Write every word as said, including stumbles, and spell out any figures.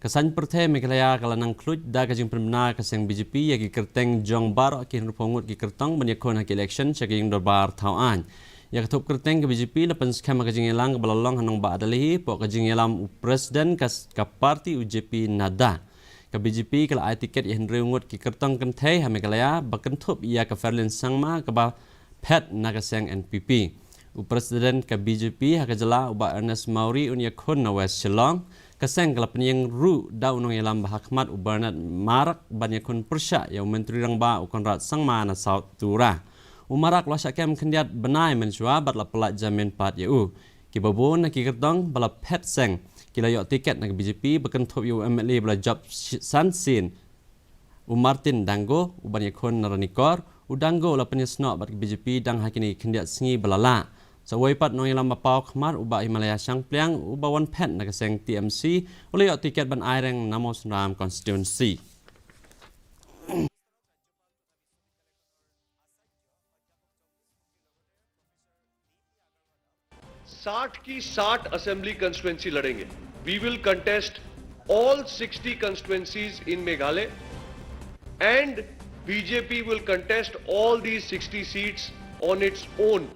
Ka saiñ pyrthei Meghalaya ka la nang khluit da ka jingpynbna ka seng B J P ïa ki kyrteng jong baroh ki hynriewphew ngut ki kyrtong ban ïakhun ha ki election sha ka ïing dorbar thaw aiñ. Ïa ka thup kyrteng ka B J P la pynskhem ha ka jingïalang kaba la long ha nongbah Delhi hapoh ka jingïalam u president ka, ka party u J P Nadda. Ka B J P ka la ai tiket ïa hynriew ngut ki kyrtong kynthei ha Meghalaya ba kynthup ïa ka Ferlin Sangma kaba phet na ka seng N P P. U president ka B J P ha ka jylla u Bah Ernest Mawrie un ïakhun na West Shillong. Ka seng ka la pynïeng ruh da u nongïalam ba ha khmat u Bernard Marak ban ïakhun pyrshah ïa u Myntri Rangbah u Conrad Sangma na South Tura. U Marak u la shah kem khyndiat bnai mynshuwa bad la pyllait jamin pat ïa u. Kiba bun na ki kyrtong ba la phet seng ki la ïoh tiket na ka B J P ba kynthup ïa u M L A ba la jop shi-, san sien, u Martin Dango, u ban ïakhun na Ranikor. U Dango u la pynïasnoh bad ka B J P dang ha kine ki khyndiat sngi ba la lah. Sa uwei pat nongïalam ba paw khmat u Bah Himalaya Shangpliang uba wan phet na ka seng T M C u la ïoh tiket ban aireng na Mawsynram constituency. साठ की साठ असेंबली कॉन्स्टिट्यूएंसी लड़ेंगे। We will contest all sixty constituencies in Meghalaya and B J P will contest all these sixty seats on its own.